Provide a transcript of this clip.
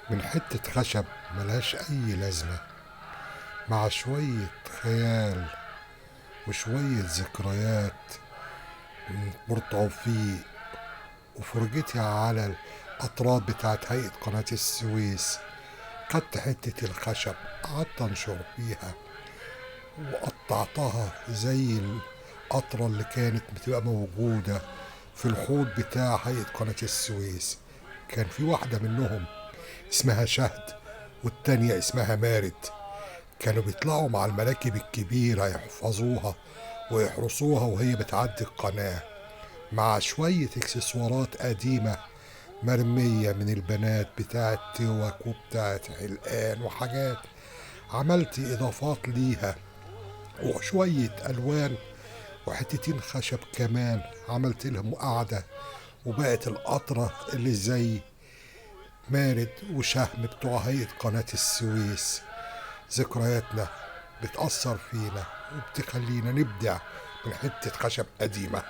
من حتة خشب ملهاش أي لازمة، مع شوية خيال وشوية ذكريات من بورتوفيق وفرجتي على الأطراف بتاعت هيئة قناة السويس. خدت حتة الخشب قعدت أنشر فيها وقطعتها زي القطرة اللي كانت بتبقى موجودة في الحوض بتاع هيئة قناة السويس. كان في واحدة منهم اسمها شهد والتانية اسمها مارد، كانوا بيطلعوا مع المراكب الكبيرة يحفظوها ويحرسوها وهي بتعدي القناة، مع شوية اكسسوارات قديمة مرمية من البنات بتاعت توك وبتاعت حلقان وحاجات عملت إضافات ليها، وشوية ألوان وحتتين خشب كمان عملت لهم قعدة، وبقت القطرة اللي زي مارد وشهم بتوع هيئة قناة السويس. ذكرياتنا بتأثر فينا وبتخلينا نبدع من حتة خشب قديمة.